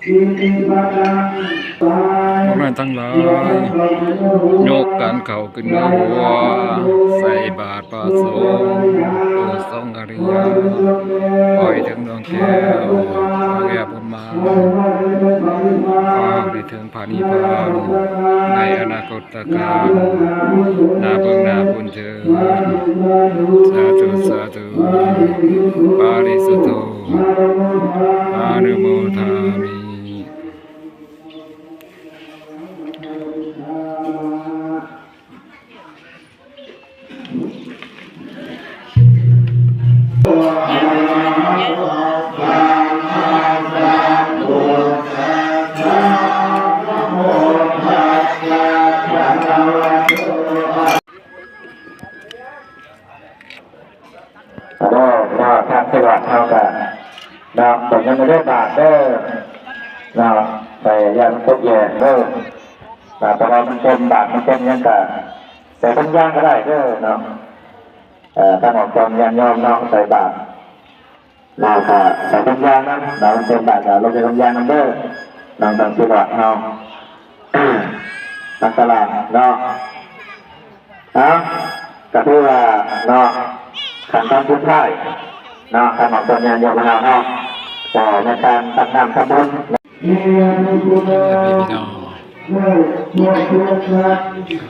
ພວກທ່ານທັງຫຼາຍ ຍົກການເຂົ້າຂຶ້ນເໜືອຫົວ ໃສ່ບາດພະສົງ ຜູ້ຊົງອະລິຍະ ຂໍໃຫ້ເຖິງດວງແກ້ວ ແກ້ວບຸນມາ ຂໍໃຫ້ເຖິງພະນິບພານ ໃນອະນາຄົດຕະການ ໜ້າເບິ່ງໜ້າບຸນເທີ້ນ ສາທຸ ສາທຸ ປາລິສຸດໂທ ອະນຸໂມທາມິ. ເດີ ເນາະ ທາງທີ່ວັດເຮົາກະເນາະ ເບິ່ງນຳເດີບາດເດີເນາະ ໃສ່ຢ່າງຕົກແຍງເດີ ເພາະວ່າມັນເຕັມ ບາດມັນເຕັມຫຍັງກະໃສ່ຖົງຢາງກະໄດ້ເດີເນາະ ເອີ ຖ້າອອກຕອນຍາດໂຍມເນາະ ໃສ່ບາດ ແລ້ວກະໃສ່ຖົງຢາງນຳເນາະ ມັນເຕັມບາດກະລົງໃສ່ຖົງຢາງນຳເດີ ເນາະ ທາງທີ່ວັດເຮົາ ທາງຕະຫຼາດເນາະ. ເອົາ ກະຖືວ່າເນາະ ຂັ້ນຕອນສຸດທ້າຍເນາະ ຂອງຕອນຍາດໂຍມເຮົາເນາະ ກໍໃນການຕັກນ້ຳທຳບຸນ ພີ່ນ້ອງ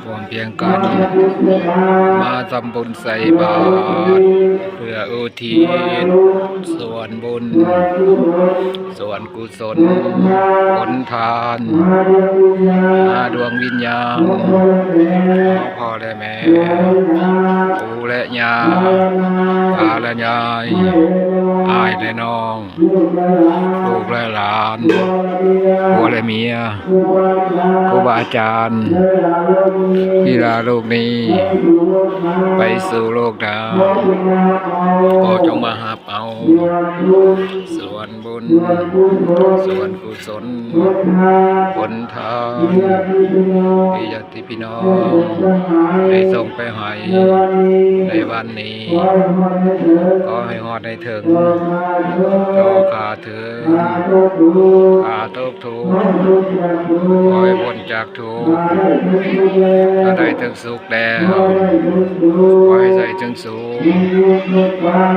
ພ້ອມພຽງກັນມາທຳບຸນໃສ່ບາດ ເພື່ອອຸທິດສ່ວນບຸນ ສ່ວນກຸສົນ ຜົນທານ ຫາດວງວິນຍານ ພໍ່ແລະແມ່ ປູ່ແລະຍ່າ ຕາແລະຍາຍ ອ້າຍແລະນ້ອງ ລູກແລະຫຼານ ຜົວແລະເມຍ ຄູບາອາຈານ ທີ່ລາໂລກນີ້ ໄປສູ່ໂລກໜ້າ ກໍຈົ່ງມາຮັບເອົາ ສ່ວນບຸນ ສ່ວນກຸສົນ ຜົນທານ ທີ່ຍາດຕິພີ່ນ້ອງ ໄດ້ສົ່ງໄປໃຫ້ໃນວັນນີ້ ຂໍໃຫ້ຮອດໃຫ້ເຖິງ ຕໍ່ຂ້າເທີນ ຂ້າຕົກທຸກ ຂໍໃຫ້ພົ້ນຈາກທຸກ ຖ້າໄດ້ເຖິງສຸກ ແລ້ວ ຂໍໃຫ້ໄດ້ເຖິງສຸກ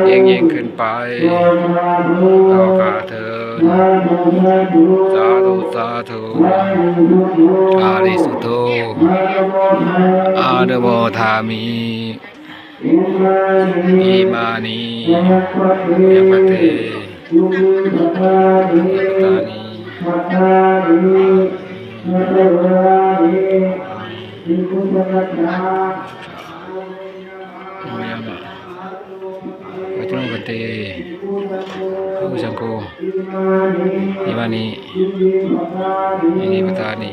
ຍິ່ງໆຂຶ້ນໄປ ຕໍ່ຂ້າເທີນ ສາທຸ ສາທຸ ອາລິສຸໂທ ອະນຸໂມທາມິ ອິມານິ ຍະປະເຕ ຍະປະຕານິ ໂມຍາມະ ວັດໂຕ ພະຄຸສັງໂຄ ອິມານິ ຍະປະຕານິ